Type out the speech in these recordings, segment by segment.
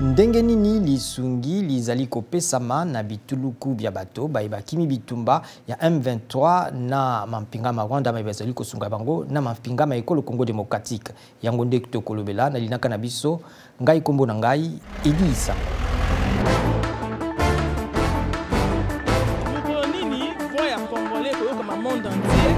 Ndenge nini lisungi lizali kopesama na bituluku bya bato baye bakimi bitumba ya M23 na mampinga ma Rwanda maye bazali kosunga bango na mampinga ma ekolo Congo démocratique? Yango nde tokolobela na linaka na biso. Ngai kombo na ngai Edi Isango. Mokolo nini voix ya congolais koyokama monde entier?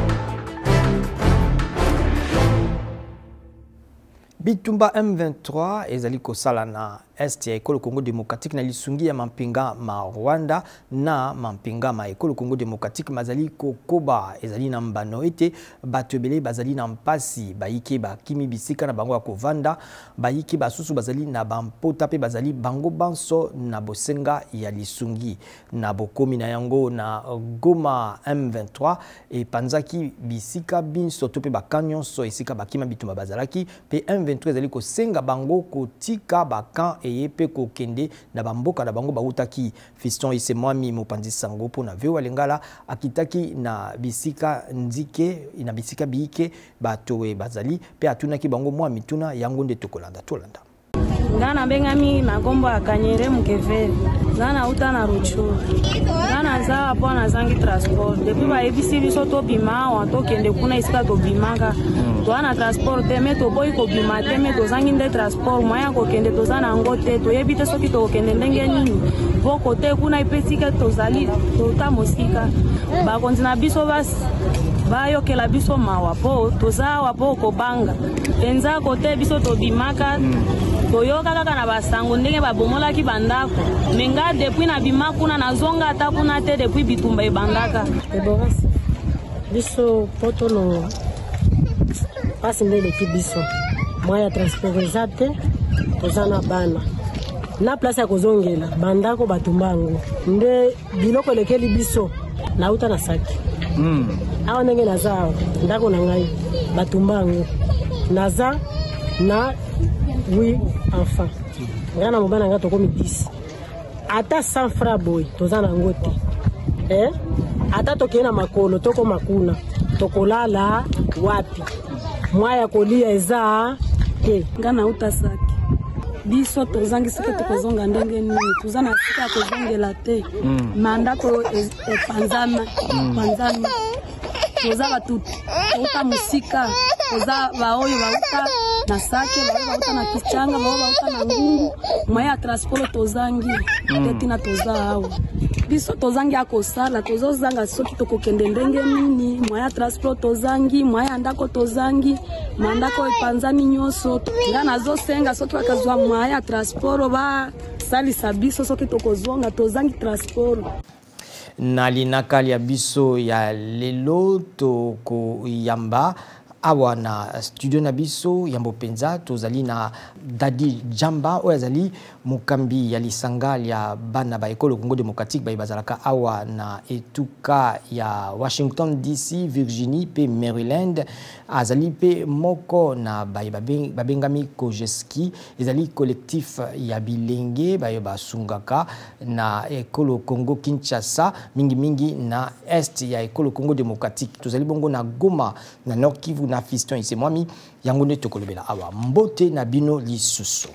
Bitumba M23 ezali kosala na est ya ekolo Congo démocratique na lisungi ya mampinga ma Rwanda na mampinga ma ekolo Congo démocratique mazali kokoba. Ezali na mbano ete bato ebele bazali na mpasi, bayike bakimi bisika na bango ya kovanda, bayike basusu bazali na bampota mpe bazali bango banso na bosenga ya lisungi. Na bokomi na yango na Goma, M23 epanzaki bisika binso to mpe baka nyonso esika bakima bitumba bazalaki, mpe M23 ezali kosenga bango kotika bakan eye mpe kokende na bamboka na bango bautaki. Fiston Isemwami, mopanzi sango mpo na VOA Lingala, akitaki na bisika nzike na bisika biike bato e bazali mpe atunaki bango mwa mituna. Yango nde tokolanda, tolanda. Nga nabengami na nkombo ya Kanyere Mukevele. Nga nauta na Rutshuru. Nga naza awa mpo nazangi transport. Depuis bayebisi biso tobima awa tokende kuna esika tobimaka. Toza na transport te, me toboyi kobima te, me tozangi nde transport. Moyen ya kokende toza na yango te. Toyebi te soki tokokende ndenge nini. Po kote kuna epe esika tozali tota mosika. Bakonzi na biso bayokela biso mawa po toza awa po kobanga. Penza kote biso tobimaka, toyoka kaka na basango ndenge babomolaki bandako. Me nga depuis nabima kuna nazonga ata kuna te depuis bitumba ebandaka. Deborah, biso poto no pasi nde eleki biso. Moyen ya transport eza te, toza na bana na place ya kozongela bandako batumba yango nde biloko elekeli biso. Nauta na saki awa ndenge naza awa ndako na ngai batumba yango, naza na 8 enfant, ngai na mobali na ngai tokomi 10, ata 100 francs boye toza na yango te. Ata tokei na makolo tokoma kuna tokolala wapi? Mwa ya kolia eza te. Ngai nauta saki, biso tozangi soki tokozonga ndenge nini, toza na sika ya kozongela te. Mandako epanzami, panzami. Toza bato touta mosika, toza baoyo bauta na Sake, baoyo bauta na Kichanga, baoyo bauta na Ngungu. Moyen ya transport tozangi te, tina toza awa. Biso tozangi ya kosala, tozozanga soki tokokende ndenge nini. Moyen ya transport tozangi, moyen ya ndako tozangi, mandako epanzani nyonso. Nga nazosenga soki bakazwa moyen ya transport basalisa biso soki tokozonga, tozangi transport. Na linaka ya biso ya lelo tokoyamba awa na studio na biso yambo mpenza tozali na Dadi Jamba oyo azali mokambi ya lisanga ya bana ba ekolo Congo démocratique baye bazalaka awa na etuka ya Washington DC, Virginie pe Maryland. Azali pe moko na baye babengami Kojeski, ezali collectif ya bilenge baye basungaka na ekolo Congo Kinshasa, mingimingi na est ya ekolo Congo démocratique. Tozali bongo na Goma na Nord Kivu na Fiston Isemwami, yango nde tokolobela awa. Mbote na bino lisusu.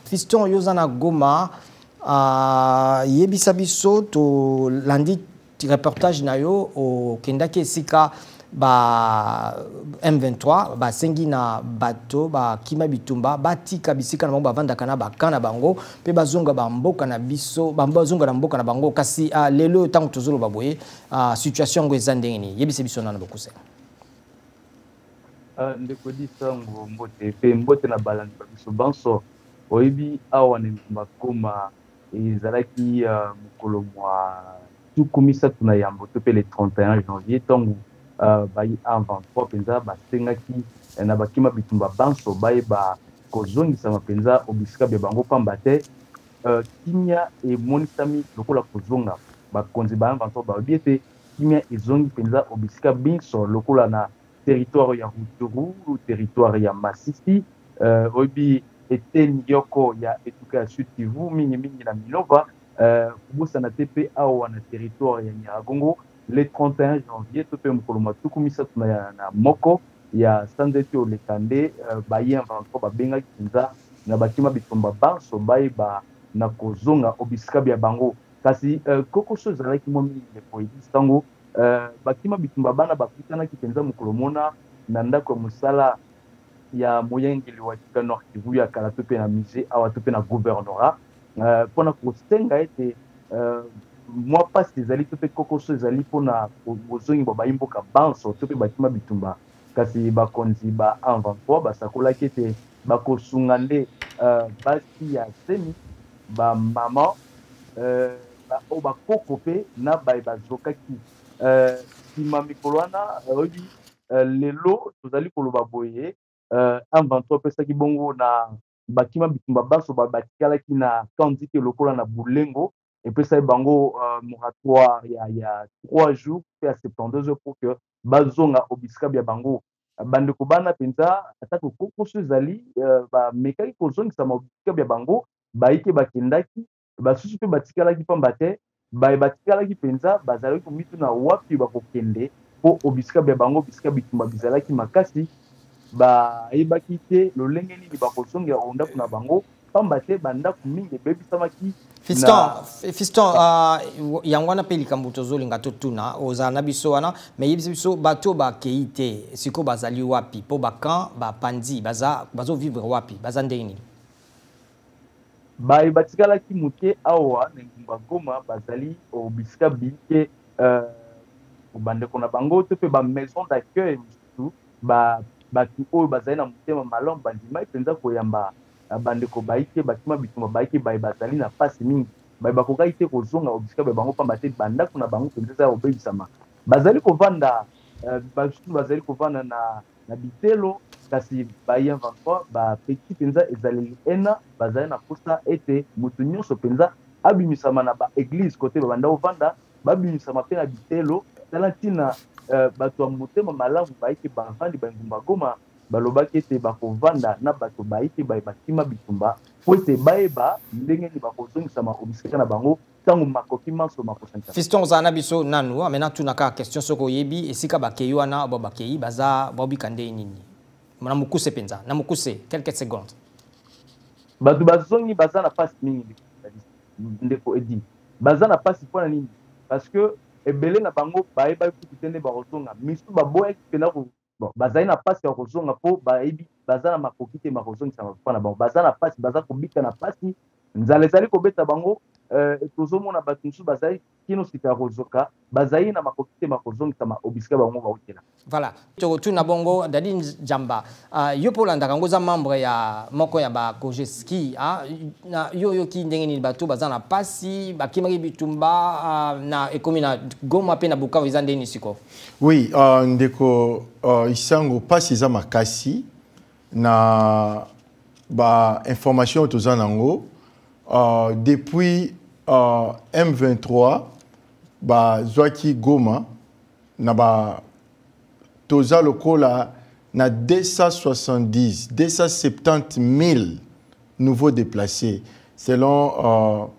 Fiston, yoza na Goma, yebisa biso tolandi reportage na yo okendaki esika ba M23 basengi na bato bakima bitumba batika bisika na bango bavandaka na baka na bango mpe bazonga ba mboka na biso, bazonga na mboka na bango. Kasi lelo ntango tozoloba boye, situation yango eza ndenge nini? Yebisa biso nano bokuse. Ndeko Disango, mbote mpe mbote na balandi ba biso banso. Oyebi awa na engumba Goma ezalaki mokolo mwa 31 to mpe le 31 janvier ntango bayi M23 mpenza basengaki na bakima bitumba banso bayeba kozongisama mpenza obisika bya bango, pamba te kimia emonisami lokola kozonga. Bakonzi ba M23 balobi ete kimia ezongi mpenza obisika binso lokola na territoire ya Rutshuru, territoire ya Masisi, oyebi eteni yoko ya etuka ya Sud Kivu, mingimingi na Minova, kobosana te mpe awa na territoire ya Nyiragongo le 31 janvier to mpe mokolo mwa 31 ya sanza ete oleka nde bayi M23 babengaki mpenza na bakima bitumba banso bayeba na kozonga o bisika bya bango. Kasi kokoso ezalaki mwa mingi ndeko Eddy ntango bakima bitumba bana bakutanaki mpenza mokolo mona na ndako ya mosala ya moyengeli wa etuka Nord Kivu ya kala to mpe na musee awa to mpe na gouvernorat mpona kosenga ete mwa mpasi ezali to mpe kokoso ezali mpona bozongi bwa bayi mboka banso to mpe bakima bitumba. Kasi bakonzi ba M23 basakolaki ete bakosunga nde basi ya zemi, ba mama, oyo bakoko mpe na baye bazokaki nsima mikolo wana. Oyebi, lelo tozali koloba boye, M23 apesaki bongo na bakima bitumba banso batikalaki na camp Nzike lokola na Bulengo, epesaki bango moratoire ya 3 jours mpe ya 72 heures pour que bazonga obisika bya bango. Bandeko bana mpenza, atako kokoso ezali, bamekaki kozongisama bisika bya bango. Bayike bakendaki, basusu mpe batikalaki, pamba te baye batikalaki mpenza bazalaki komituna wapi bakokende, mpo obisika bya bango bisika bitumba bizalaki makasi, bayebaki te lolenge nini bakozongela o ndako na bango, pamba te bandako mingi ebebisamaki. Fiston, Fiston, yango wana mpe likambo tozolinga totuna. Ozala na biso wana, me yebisi biso, bato bakei te sikoyo bazali wapi? Mpo bacamp bapandi, baza bazovivre wapi? Baza ndenge nini? Baye batikalaki moke awa na engumba Goma bazali bisika biyike bandeko na bango to mpe bamaison d'accueil mosusu. Bato oyo bazali na motema malamu bandimai mpenza koyamba bandeko bayike bakima bitumba, bayike baye bazali na mpasi mingi, baye bakokaki te kozonga bisika bya bango, pamba te bandako na bango mpenza eza ya kobebisama. Bazali kovanda, basusu bazali kovanda na bitelo. Kasi baye M23 bapeki mpenza ezaleli ena, bazali na posa ete moto nyonso mpenza abimisama na baéglise kote babanda kovanda, babimisama mpe na bitelo. Tala ntina bato ya motema malamu bayike bavandi ba engumba Goma balobaki ete bakovanda na bato bayike baye bakima bitumba, po ete bayeba ndenge nini bakozongisama obisika na bango ntango makoki manso makosangisa. Fiston, ozala na biso nanu. Amena tuna kaka question: soki oyebi esika bakei wana, bo bakei baza babika ndenge nini? Na mokuse mpenza, na mokuse, quelques secondes. Bato bazongi baza na mpasi mingi, ndeko Edi. Baza na mpasi mpona nini? Parce que ebele na bango bayebaki kutu te nde bakozonga. Misu baboyaki mpena. Bon, bazali na mpasi ya kozonga mpo bayebi baza na makoki te makozongisa mpo na bango. Baza na mpasi, baza kobika na mpasi, nzala ezali kobeta bango. Tozomona bato mosusu bazali kino sika ya kozoka, bazali na makoki te makozongisama obisika bango bautela. Voilà, tokotuna bongo Dadi Njamba. Yo mpo olandaka yango, oza membre ya moko ya bakojeski. Yo oyoki ndenge nini? Bato baza na mpasi, bakimaki bitumba na ekomi na Goma mpe na Bukavu, eza ndenge nini sikoyo? Oui, ndeko Isango, mpasi eza makasi. Na bainformation oyo toza nango, depuis M23 bazwaki Goma na ba, toza lokola na 270 270 000 nouveaux déplacés selon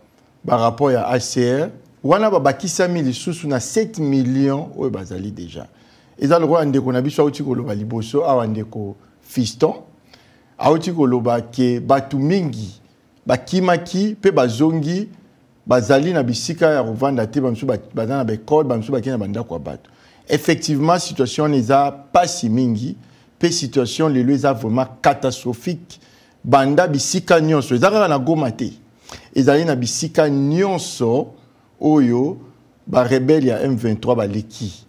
barapport ya HCR. Wana babakisami lisusu na 7 millions oyo bazali déjà. Eza lokola ndeko na biso auti koloba liboso awa, ndeko Fiston auti koloba ke bato mingi bakimaki mpe bazongi, bazali na bisika ya kovanda te. Bamisusu baza na baekole, bamisusu bakei na bandako ya bato. Effectivement, situation wana eza mpasi mingi, mpe situation lelo eza vraiment catastrophique. Banda bisika nyonso, eza kaka na Goma te, ezali na bisika nyonso oyo barebele ya M23 baleki.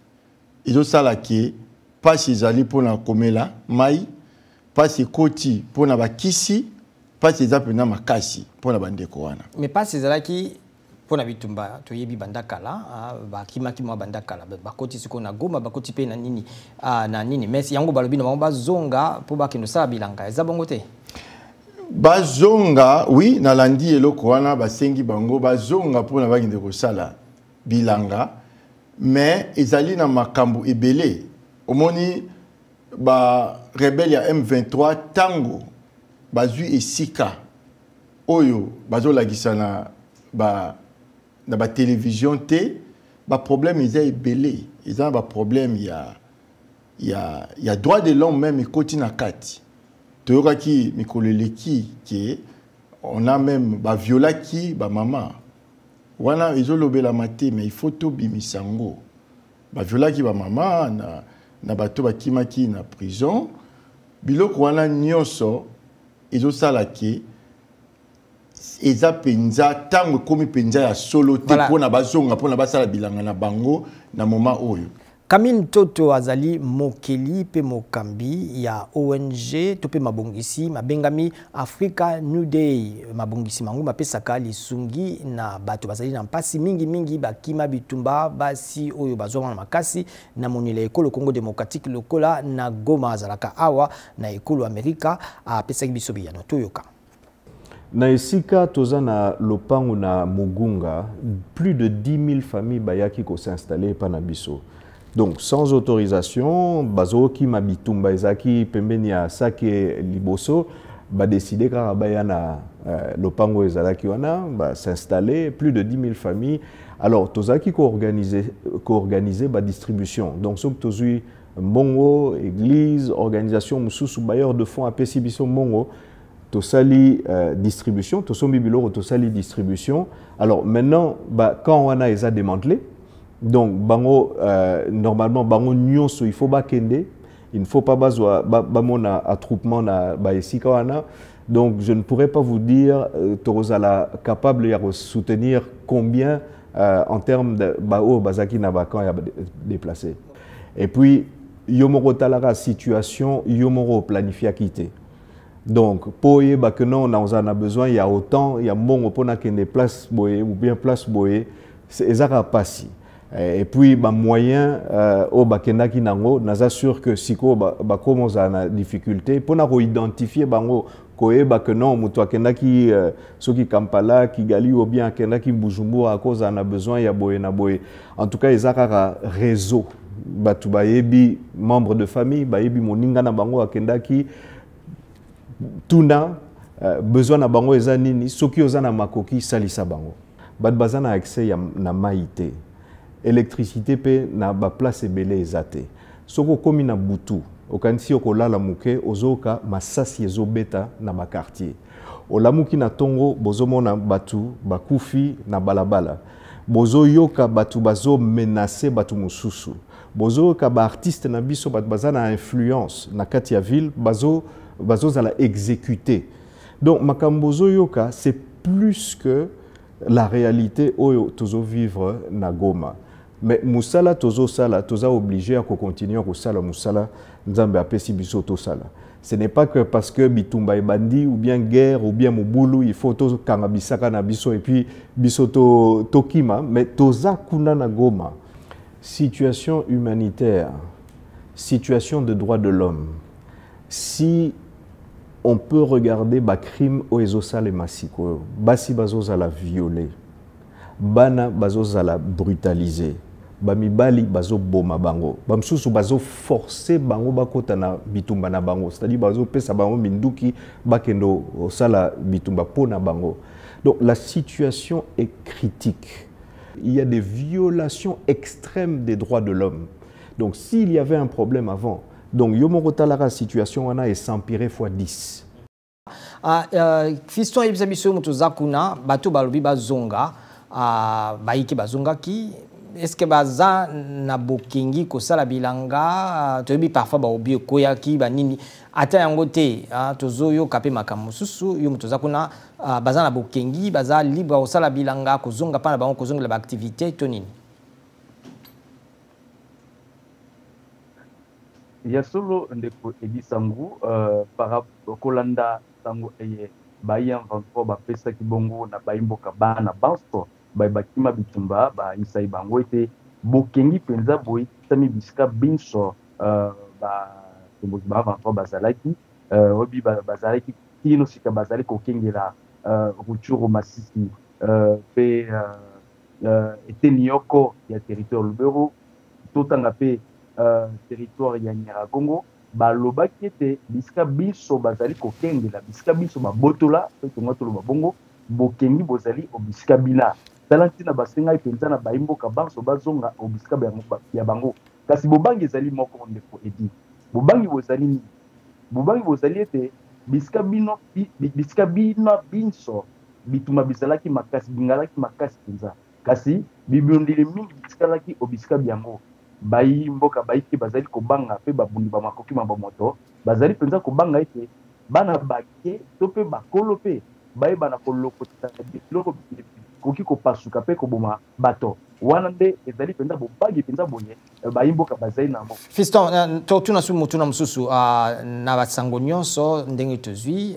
Ezosala ke mpasi ezali mpona komela mai, mpasi ekoti mpona bakisi, mpasi eza mpenza makasi mpona bandeko wana. Mais mpasi ezalaki mpona bitumba, toyebi banda kala, bakimaki mwa banda kala, bakoti sikoyo na Goma, bakoti mpe na nini, na nini. Mais yango balobi na bango bazonga mpo bakende osala bilanga, eza bongo te? Bazonga, oui, nalandi eloko wana. Basengi bango bazonga mpona bakende kosala bilanga, mais ezali na makambo ebele. Omoni, barebele ya M23, ntango bazwi esika oyo bazolakisa na batelevizio te, baproblème eza ebele. Eza na baproblème ya droit de l'homme même ekoti na kati. Toyokaki mikolo eleki ke on a même baviolaki bamama wana, ezolobelama te, mais il faut tobimisa yango. Baviolaki bamama na bato bakimaki na prison. Biloko wana nyonso ezosala ke eza mpenza ntango ekómi mpenza ya solo te mpona bazonga, mpona basala bilanga na bango na moment oyo. Camille Ntoto azali mokeli mpe mokambi ya ONG to mpe mabongisi mabengami Africa New Day. Mabongisi mango mapesaka lisungi na bato bazali na mpasi mingimingi, bakima bitumba, basi oyo bazwama na makasi na monela ekolo Congo démocratique lokola na Goma. Azalaka awa na ekolo Amerika, apesaki biso biyano, toyoka. Na esika toza na lopango na Mugunga, plus de 10 000 familles bayaki kos'installer epa na biso, donc sans autorisation. Bazokima bitumba ezalaki pembeni ya Sake. Liboso badécider kaka baya na lopango ezalaki wana, bas'installer plus de 10 000 familles. Alors tozalaki koorganiser badistribution. Donc soki tozwi mbongo, église, organisation mosusu, bailleur de fonds apesi biso mbongo, tosali distribution, tosombi biloko, tosali distribution. Alors maintenant ba camp wana eza démantelé. Donc bango normalement bango nyonso il faut bakende, il ne faut pas bazwa bamona attroupement na baesika wana. Donc je ne pourrais pas vous dire tokozala capable ya soutenir combien en termes de baoyo bazalaki na bacamp ya déplacé. Et puis yo moko otalaka situation, yo moko oplanifiaki te. Donc po oyeba que non, on a besoin ya autant ya mbongo mpona kende place boye ou bien place boye, ezaka pasi. Et puis bamoyen oyo bakendaki nango, naza sûr que sikoyo bakoma ozala na difficulté mpona koidentifier bango, koyeba que non, moto akendaki soki Kampala, Kigali ou bien akendaki Bujumbura, akozala na besoin ya boye na boye. En tout cas eza kaka réseau, bato bayebi membre de famille, bayebi moninga na bango akendaki. Tuna besoin na bango eza nini. Soki oza na makoki, salisa bango. Bato baza na accès ya, na mai te, électricité mpe na baplace ebele eza te. Soki okómi na butu, okanisi okolala moke, ozoyoka masasi ezobeta na baquartier. Olamuki na ntongo, bozomona bato bakufi na balabala, bozoyoka bato bazomenacer bato mosusu, bozoyoka baartiste na biso, bato baza na influence na kati ya ville, bazozala exécuté. Donc makambo ozoyoka, c'est plus que la réalité oyo tozovivre na Goma. Mais mosala tozosala, toza obligé ya kocontinuer kosala mosala Nzambe apesi biso tosala. Ce n'est pas que parce que bitumba ebandi ou bien guerre ou bien mobulu, il faut tokanga bisaka na biso et puis biso tokima to. Mais toza kuna na Goma. Situation humanitaire, situation de droit de l'homme, si on peut regarder bacrime oyo ezosalema sikoyo, basi bazozala violé, bana bazozala brutalisé, bamibali bazoboma bango, bamosusu bazoforcer bango bakota na bitumba na bango, c'est-à-dire bazopesa bango minduki, bakende kosala bitumba mpo na bango. Donc la situation est critique, il y a des violations extrêmes des droits de l'homme. Donc s'il y avait un problème avant, donc yo moko talaka situation wana es'empirer fois 10. Ah, Fiston, ayebisa biso, moto oza kuna, bato balobi bazonga, bayiki bazongaki, est-ce baza na bokengi kosala bilanga? Toyebi parfois baobi ekoyaki banini, ata yango te, tozoyoka mpe makambo mosusu. Yo moto oza kuna, baza na bokengi, baza libre kosala bilanga, kozonga mpa na bango, kozongela baactivité to nini? Ya solo, ndeko Edisangu, par kolanda ntango eye bayi M23 bapesaki bongo na bayimboka bana banso baye bakima bitumba, bayisai bango ete bokengi mpenza boyisami bisika binso. Batomboki ba 23 bazalaki obi bazalaki kino sika bazali kokengela Rutshuru, Masisi mpe eteni yoko ya territoire Lubero, totanga mpe territoire ya Nyiragongo. Balobaki ete bisika biso bazali kokengela, bisika biso babotola mpe tonga toloba bongo, bokengi bozali obisika bina. Tala ntina basengai mpenza na bayimboka banso bazonga obisika ya bango. Kasi bobangi ezali moko, ndeko Edi. Bobangi bozali nini? Bobangi bozali ete Bisika bino, bisika bina binso, bitumba bizalaki makasi, bingalaki makasi mpenza. Kasi bibundeli mingi bitikalaki o bisika byango. Bayi mboka bayike bazali kobanga mpe babundi ba makoki ma bomoto bazali mpenza kobanga ete bana bake to mpe bakolo mpe bayebana kolokota biloko bikoki kopasuka mpe koboma bato. Wana nde ezali mpenza bobangi mpenza boye bayi mboka bazali na yango. Fiston, totuna su motuna mosusu na basango nyonso ndenge tozwi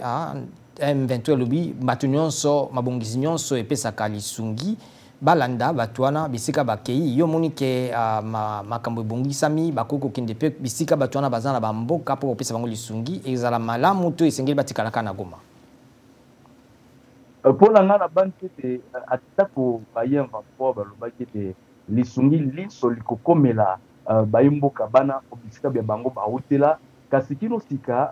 M23 elobi bato nyonso mabongisi nyonso epesaka lisungi balanda bato wana bisika bakei. Yo omoni ke makambo ebongisami, bakoki kokende mpe bisika bato wana baza na bamboka mpo kopesa bango lisungi, ezala malamu to esengeli batikalaka na Goma? Mpo na ngai, nabanzi ete atako baye M23 balobaki ete lisungi linso likokomela bayi mboka bana bisika bya bango bautela, kasi kino sika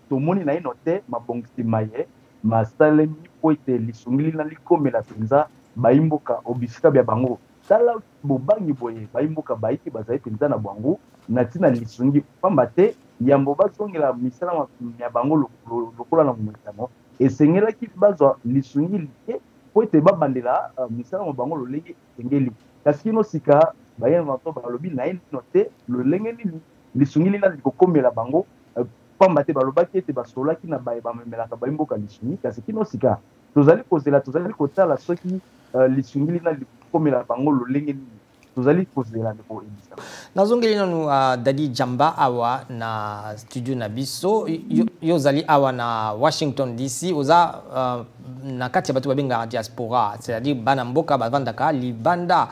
tomoni naino te mabongisi maye masalemi mpo ete lisungi lina likomela mpenza bayi mboka bisika bya bango. Tala bobangi boye bayi mboka bayiki bazali mpenza na bwango na ntina lisungi, pamba te yambo bazongela misala ya bango lokola na momesano, esengelaki bazwa lisungi like mpo ete babandela misala ma bango lolenge esengeli. Kasi kino sika baye M23 balobi naino te lolenge nini lisungi lina likokomela bango, pamba te balobaki ete basolaki na baye bamemelaka bayi mboka lisungi. Kasi kino sika tozali kozela, tozali kotala soki lisungi lina likokomela bango lolenge nini. Tozali kozela, ndeko Ebisa. Nazongeli nanu Dadi Jamba awa na studio na biso. Yo ozali awa na Washington DC, oza na kati ya bato babengaka diaspora, c'est-à-dire bana mboka bavandaka libanda.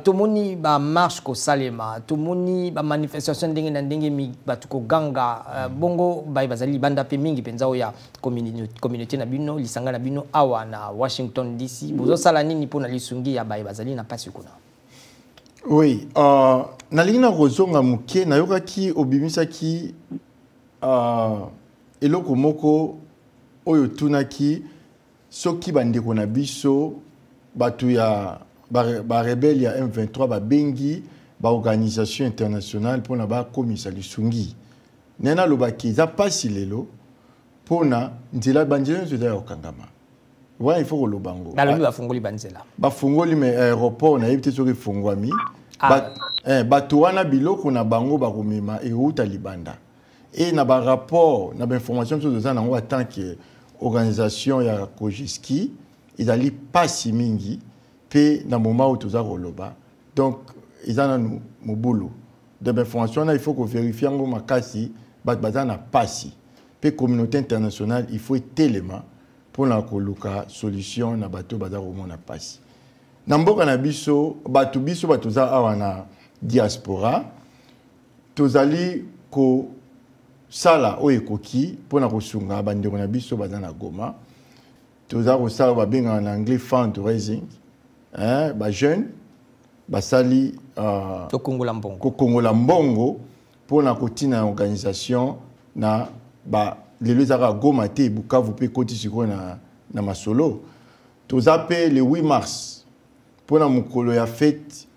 Tomoni bamarche kosalema, tomoni bamanifestation ndenge na ndenge, bato koganga bongo baye bazali libanda mpe mingi mpenza oyo ya communauté na bino, lisanga na bino awa na Washington DC, bozosala nini mpona lisungi ya baye bazali na mpasi kuna? Oui, nalingi na kozonga moke. Nayokaki obimisaki eloko moko oyo otunaki soki bandeko na biso bato ya barebele ya M23 babengi baorganisation internationale mpona bakomisa lisungi. Nde nalobaki eza mpasi lelo mpona nzela, banzela nyonso eza ya kokangama wana, il faut koloba ngo. Balobi bafungoli banzela. Bafungoli, mais aéroport nayebi te soki efungwami. Bato wana biloko na bango bakomema euta libanda e na barapport na bainformation mosusu toza nango en tant que organisation ya Kojiski, ezali mpasi mingi mpe na moment oyo toza koloba. Donc eza nanu mobulu de bainformation wana, il faut kovérifier yango makasi. Bato baza na mpasi mpe communauté internationale, il faut etelema mpona koluka solution na bato baza komona mpasi na mboka na biso. Bato biso bato toza awa na diaspora, tozali kosala oyo ekoki mpona kosunga bandeko na biso baza na Goma. Toza kosala oyo babengaka na anglais fundraising, hein, bajeune basali tokongola mbongo. Kokongola mbongo mpona kotina na organisation na ba lelo ezaka Goma te, Bukavu mpe ekoti sikoyo na masolo. Toza mpe le 8 mars mpona mokolo ya fête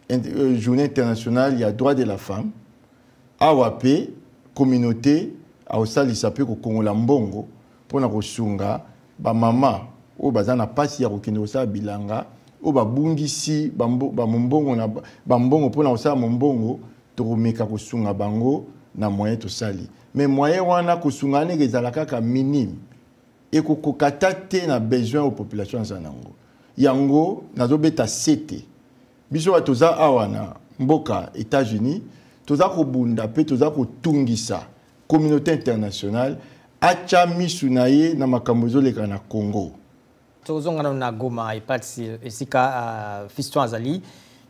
journée internationale ya droit de la femme, awa mpe communauté akosalisa mpe kokongola mbongo mpona kosunga bamama oyo baza na mpasi ya kokende kosala bilanga, oyo babungisi bamombongo na bambongo mpona kosala mombongo. Tokomeka kosunga bango na moyen tosali, mais moyen wana kosunga ndenge ezala kaka minime, ekokoka ta te na besoin oyo population aza nango. Yango nazobeta sete, biso bato toza awa na mboka États-Unis, toza kobunda mpe toza kotungisa communauté internationale atya misu na ye na makambo ezoleka na Congo. Tozonga nano na Goma, epasi esika Fiston azali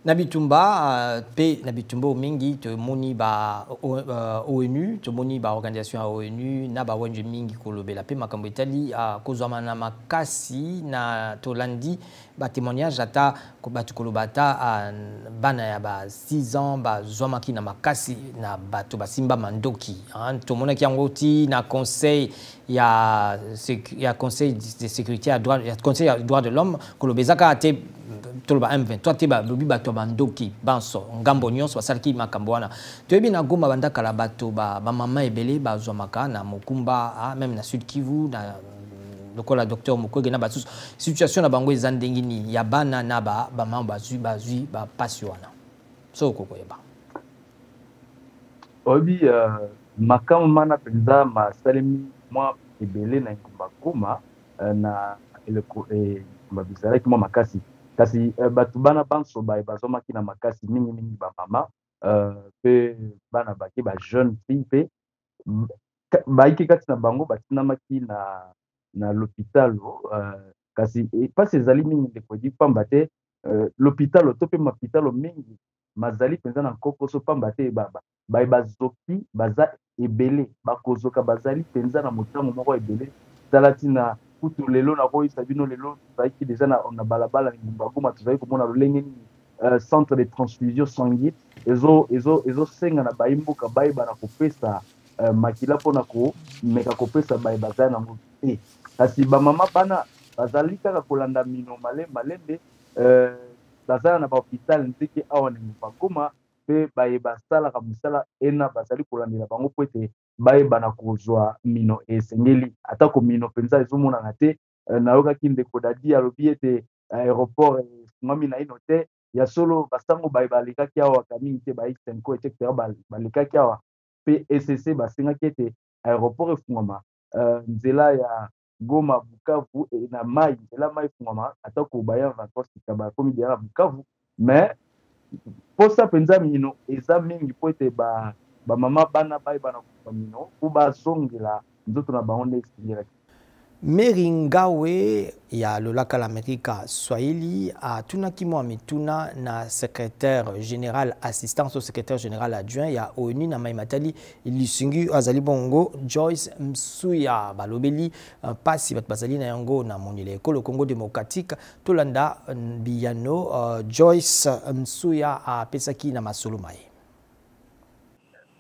na bitumba mpe na bitumba oyo mingi tomoni ba ONU, tomoni baorganisation ya ONU na ba ONG mingi kolobela mpe makambo etali kozwama na makasi. Na tolandi batémoignage, ata bato koloba, ata bana ya ba 6 ans bazwamaki na makasi na bato basimba mandoki. Tomonaki yango ti na conseil. ya, ya Conseil de sécurité ya droit, ya Conseil ya droit de l'homme koloba eza kaka te toloba M23 te, balobi bato ya bandoki banso ngambo nyonso basalaki makambo wana. Toyebi na Goma banda kala bato bamama ebele bazwamaka na mokumba, même na Sud Kivu, na lokola docteur Mukwege na basusu. Situation na bango eza ndenge nini ya bana na bamama bazwi bapasi wana, soki okokoyeba? Oyebi, makambo mana mpenza masalemi mwa ebele na engumba Goma na eleko bitumba bizalaki mwa makasi. Kasi bato bana banso baye bazwamaki na makasi, mingimingi bamama mpe bana bake, bajeune fille, mpe bayike kati na bango batindamaki na lopitalo. Kasi mpasi ezali mingi, ndeko Edi, pamba te lopitalo to mpe mapitalo mingi mazali mpenza na nkokoso, pamba te baye bazoki baza ebele, bakozoka bazali mpenza na motango moko ebele. Tala ntina kutu lelo nakoyisa bino, lelo tozalaki deja na balabala na engumba Goma, tozali komona lolenge nini centre de transfusion sanguine ezosenga na bayi mboka bayeba na kopesa makila mpona komeka kopesa baye bazali nango te. Kasi bamama bana bazali kaka kolanda mino malembe malembe. Bazala na bahôpital nzike awa na engumba Goma, mpe baye basalaka mosala ena bazali kolandela bango po ete bayeba na kozwa mino esengeli, atako mino mpenza ezomonana te. Nayokaki ndeko Dadi alobi ete aéroport efungwami naino te. Ya solo, basango baye balekaki awa mingi te, ba X5 etc, balekaki awa mpe ecc basengaki ete aéroport efungwama, nzela ya Goma Bukavu na mai, nzela mai efungwama, atako baya 23 sika bakomi deja na Bukavu. Mais mposa mpenza mino eza mingi mpo ete bamama bana bayeba na kozwa mino mpo bazongela nzoto na bango nde esengelaki. Mary Ngawe ya Lolaka l'Amerika Swahili atunaki mwa mituna na secrétaire général assistant au secrétaire général adjoint ya ONU na mai matali lisungi, azali bongo Joyce Msuya. Balobeli pasi bato bazali na yango na mondele ekolo Congo démocratique. Tolanda biyano Joyce Msuya apesaki na masolo maye.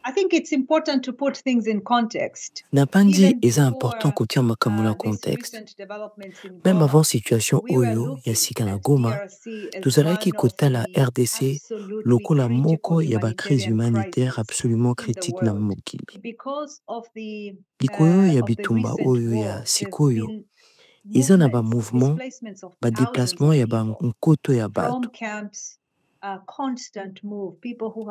I think it's important to put things in context. Nabanzi eza important kotia makambo na contexte. Même avant situation oyo ya sika na Goma, tozalaki kotala RDC lokola moko ya bacrise humanitaire absolument critique na mokili. Likolo ya bitumba oyo ya sikoyo, eza na bamouvement, badéplacement ya bankoto ya bato,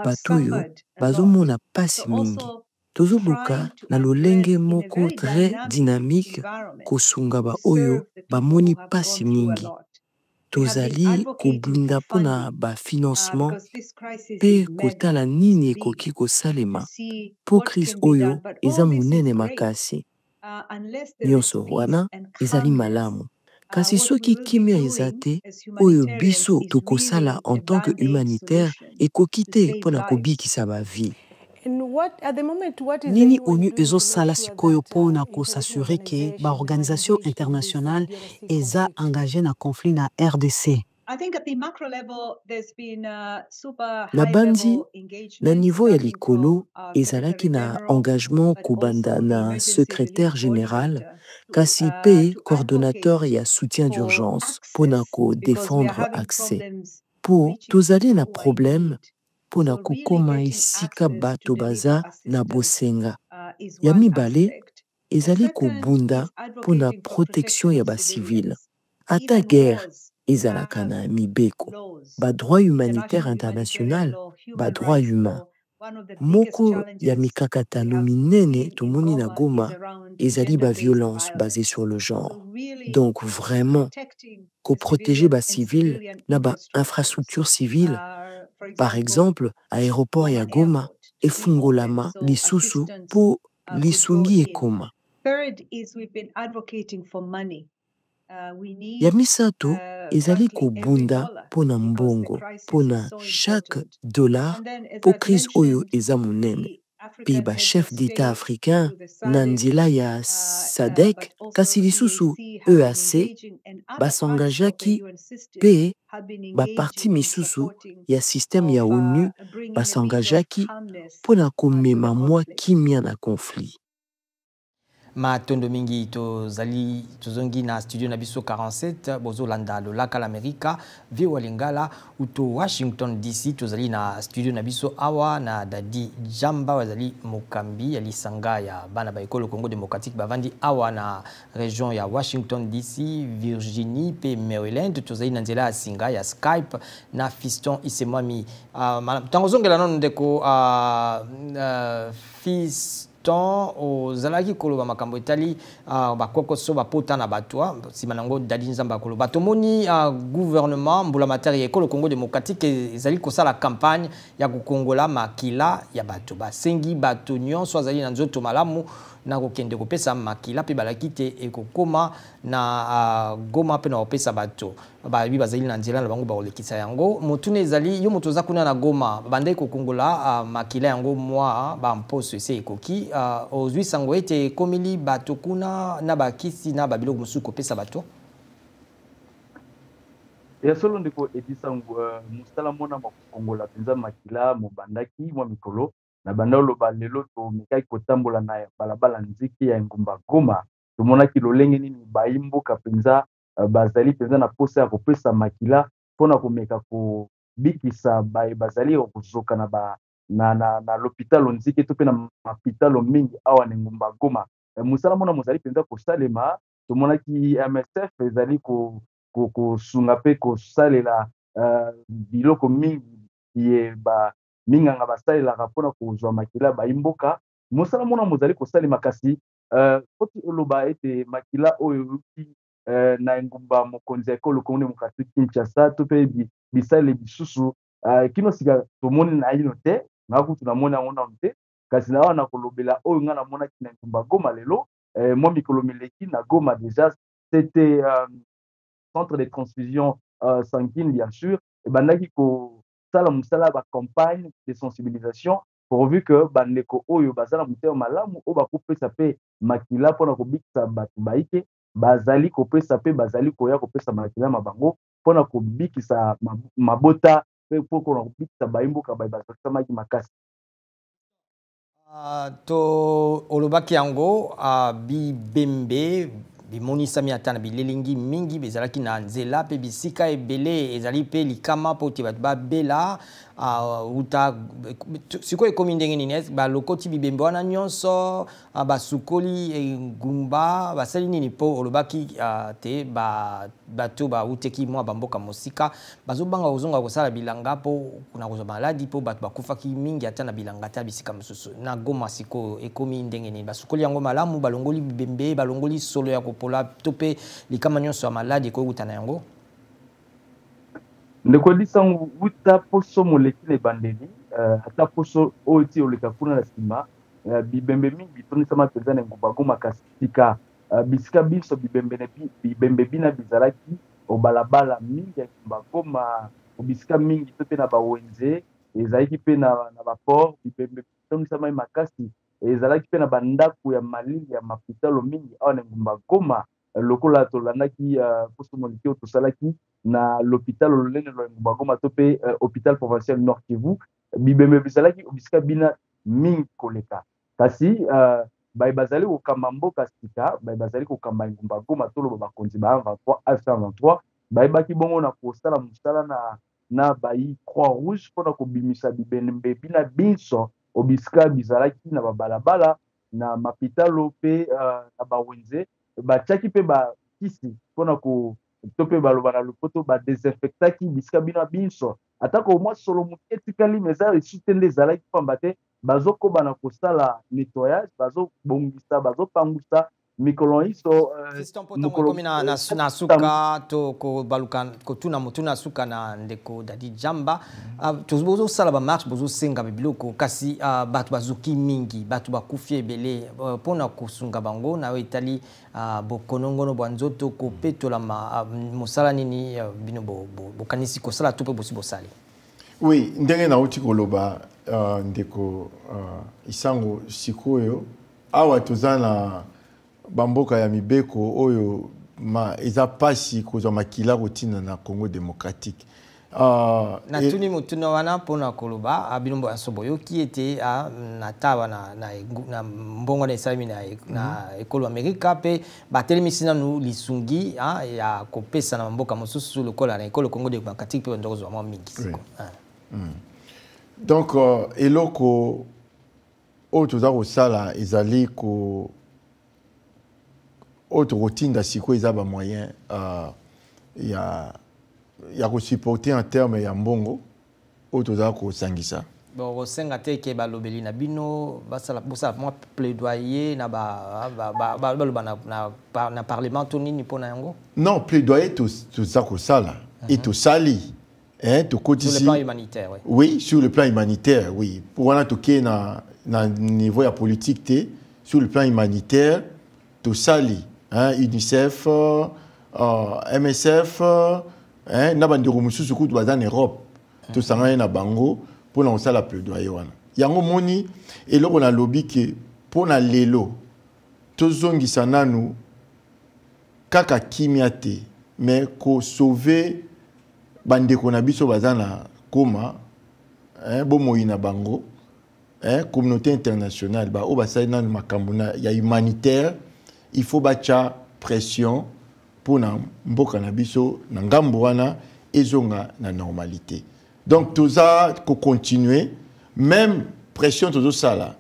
bato oyo bazomona pasi mingi. Tozoluka na lolenge moko très dynamique kosunga baoyo bamoni pasi mingi. Tozali kobunda mpona bafinancement mpe kotala nini ekoki kosalema, mpo crise oyo eza monene makasi. Nyonso wana ezali malamu, kasi soki kimia eza te, oyo biso tokosala en tant que humanitaire ekoki te mpo na kobikisa bavie. Nini ONU ezosala sikoyo mpona kos'assurer ke baorganisation internationale eza engagé na conflit na RDC? Nabanzi na niveau ya likolo ezalaki na engagement kobanda na secrétaire général, kasi mpe coordonnateur ya soutien d'urgence mpona kodéfendre accès, mpo tozali na problème mpona kokóma esika bato baza na bosenga. Ya mibale ezali kobunda mpona protection ya bacivile. Ata guerre ezalaka na mibeko, badroit humanitaire international, badroit humain. Moko ya mikakatano minene tomoni na Goma ezali baviolence basée sur le genre. Donc vraiment koprotéger bacivile na bainfrastructure civile, par exemple aéroport ya Goma efungolama lisusu mpo lisungi ekoma. Ya misato ezali kobunda mpo na mbongo, mpo na chaque dollar, mpo crise oyo eza monene. Mpe bachef d'état africain na nzela ya SADC, kasi lisusu EAC, bas'engageaki, mpe baparti misusu ya système ya ONU bas'engageaki mpo na komema mwa kimia na conflit. Matondo mingi. Tozali tozongi na studio na biso 47. Bozolanda Lolaka l'Amerika, VOA Lingala, uto Washington DC. Tozali na studio na biso awa na Dadi Jamba, bazali mokambi ya lisanga ya bana ba ekolo Congo démocratique bavandi awa na région ya Washington DC, Virginie pe Maryland. Tozali na nzela ya singa ya Skype na Fiston Isemwami. Ntango ozongela nano, ndeko Fiston, ozalaki koloba makambo etali bakokoso bapota na bato. Nsima nango Dadi Nzambe akoloba. Tomoni gouvernement, mbulamatari ya ekolo Congo démocratique, ezali kosala campagne ya kokongola makila ya bato. Basengi bato nyonso azali na nzoto malamu na kokende kopesa makila, mpe balaki te ekokóma na Goma mpe na kopesa bato bayebi bazali na nzela na bango bakolekisa yango. Motuna ezali: yo moto oza kuna na Goma, babandaki kokongola makila yango mwa bamposo ese ekoki, ozwi sango ete ekomeli bato kuna na bakisi na babiloko mosusu kopesa bato? Ya solo, ndeko Edisango, mosala mona makokongola mpenza makila mobandaki mwa mikolo na banda oloba. Lelo tomekaki kotambola na balabala nziki ya engumba Goma. Tomonaki lolenge nini bayi mboka mpenza bazali mpenza na posa ya kopesa makila mpona komeka kobikisa baye bazali kozoka na, ba, na, na, na lopitalo nzike to mpe na mapitalo mingi awa na engumba Goma. Mosala mona mozali mpenza kosalema. Tomonaki MSF ezali kosunga mpe kosalela biloko mingi ye ba minganga basalelaka mpona kozwa makila bayi mboka. Mosala mona mozali kosalema, kasi foti oloba ete makila oyo euti na engumba mokonzi ya ekolo Congo démocratique, Kinshasa, to mpe bisaleli bisusu, kino sika tomoni naino te. Nga kutu namoni yango nano te, kasi na awa na kolobela oyo nga namonaki na engumba Goma lelo, mwa mikolo mileki na Goma déjà, c'était centre de transfusion sanguine bien sûr ebandaki kosala mosala ya bacampagne de sensibilisation, pourvu que bandeko oyo baza na motema malamu, oyo bakopesa mpe makila mpona kobikisa bato bayike, bazali kopesa mpe bazali koya kopesa makila na bango mpona kobikisa mabota mpe mpona kobikisa bayimboka baye bazokisamaki makasi. To olobaki yango, bibembe bimonisami ata na bililingi mingi bezalaki na nzela mpe bisika ebele. Ezali mpe likama mpo te bato babela uta. Sikoyo ekomi ndenge nini? Balokoti bibembe wana nyonso, basukoli engumba, basali nini? Mpo olobaki te bato bauteki mwa bamboka mosika bazobanga kozonga kosala bilanga mpo na kozwa maladi, mpo bato bakufaki mingi ata na bilanga, ata bisika mosusu. Na Goma sikoyo ekomi ndenge nini? Basukoli yango malamu, balongoli bibembe, balongoli solo ya kopola to mpe likama nyonso ya maladi ekoki kuta na yango? Ndeko Lisango, wuta poso moleki na ebandeli, ata poso oyo ti oleka kuna na nsima, bibembe mingi bitondisama mpenza na engumba Goma. Kasi sika, bisika biso bibembe bina bizalaki obalabala mingi ya engumba Goma, bisika mingi to mpe na bawenze ezalaki mpe na baport, bibembe bitondisamaki makasi. Ezalaki mpe na bandako ya malili ya mapitalo mingi awa na engumba Goma, lokola tolandaki poso moleki oyo tosalaki na l'hôpital lolene lwa engumba Goma to mpe hôpital provincial Nord Kivu. Bibembe bizalaki bisika bina mingi koleka. Kasi baye bazali kokamba mboka sika, baye bazali kokamba engumba Goma, toloba bakonzi ba 23 AFC 23, bayebaki bongo na kosala mosala na bayi Croix Rouge mpona kobimisa bibembe bina binso obisika bizalaki na babalabala, na mapitalo mpe na bawenze. Batiaki mpe bakisi mpona ko to mpe baloba na lopoto badesinfectaki bisika bino binso. Atako mwa solo moke etikali, mais eza esu te nde ezalaki, pamba te bazokoba na kosala nettoyage, bazobongisa, bazopangusa mikolo nyonso. Ekomi na suka, to kobaluka kotuna motuna suka na ndeko Dadi Jamba. Bozosala bamarche, bozosenga biloko, kasi bato bazoki mingi, bato bakufi ebele. Mpona kosunga bango na oyo etali bokonongono bwa nzoto, kopetolama, mosala nini bino bokanisi kosala to mpe bosi bosali? Oui, ndenge nauti koloba, ndeko Isango, sikoyo awa toza na bamboka ya mibeko oyo eza mpasi kozwa makila kotinda na Congo démocratique. Natuni motuna wana mpona koloba ah, bino nyonso boyoki ete ah, na tawa na mbongo na esalemi na ekolo Amerika mpe batelemisi nanu lisungi ah, ya kopesa na mboka mosusu lokola na ekolo Congo démocratique mpe bando kozwa mwa mingi siko. Donc eloko oyo toza kosala ezali ko oyo tokotinda sikoyo eza bamoyen ya kosupporter en terme ya mbongo oyo toza kosangisa. Bon, kosenga te ke balobeli na bino basala, bosala mwa plaidoyer na baloba na parlement to nini mpona yango? Non, plaidoyer toza kosala e tosali, hein, tokotisi. Sur le plan humanitaire, oui. Oui, sur le plan humanitaire, oui. Pour wana tokei na niveau ya politique te. Sur le plan humanitaire tosali, hein, UNICEF, MSF, hein, na bandeko mosusu kutu baza na Europe, tosangani na bango mpona kosala plaidoyer wana. Yango moni eloko nalobi ke mpo na lelo tozongisa nanu kaka kimia te, mais kosauve bandeko na biso baza na Goma, hein, bomoi na bango, hein, communauté internationale baoyo basali nanu makambo ya humanitaire, il faut batya pression mpona mboka na biso na ngambo wana ezonga na normalité. Donc toza kocontinue même pression tozosala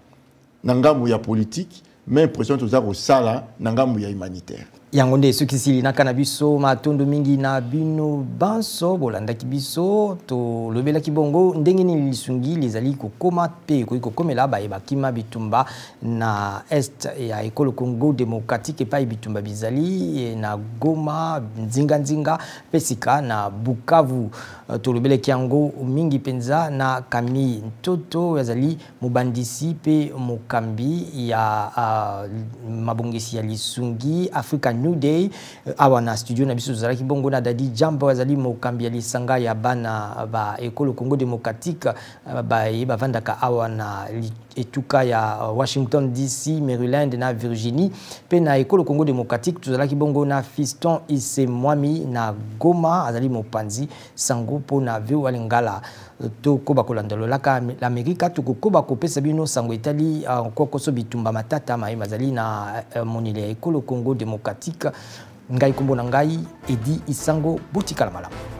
na ngambo ya politique, même pression toza kosala na ngambo ya humanitaire. Yango nde esukisi linaka na biso. Matondo mingi na bino banso bolandaki biso. Tolobelaki bongo ndenge nini lisungi lizali kokoma mpe ekoki kokomela baye bakima bitumba na est ya ekolo Congo démocratique, epai bitumba bizali na Goma, nzinganzinga mpe sika na Bukavu. Tolobelaki yango mingi mpenza na Camille Ntoto oyo azali mobandisi mpe mokambi ya mabongisi ya lisungi Africa New Day. Awa na studio na biso tozalaki bongo na Dadi Jambo, azali mokambi ya lisanga ya bana ba ekolo Congo démocratique baye bavandaka awa na etuka ya Washington DC, Maryland na Virginie. Mpe na ekolo Congo démocratique tozalaki bongo na Fiston Isemwami na Goma, azali mopanzi sango mpona VOA Lingala. Tokoba kolanda lolaka l'Amerika, tokokoba kopesa bino sango etali nkokoso bitumba matata maye mazali na moneli ya ekolo Congo démocratique. Ngai, kombo na ngai Edi Isango, botikala malamu.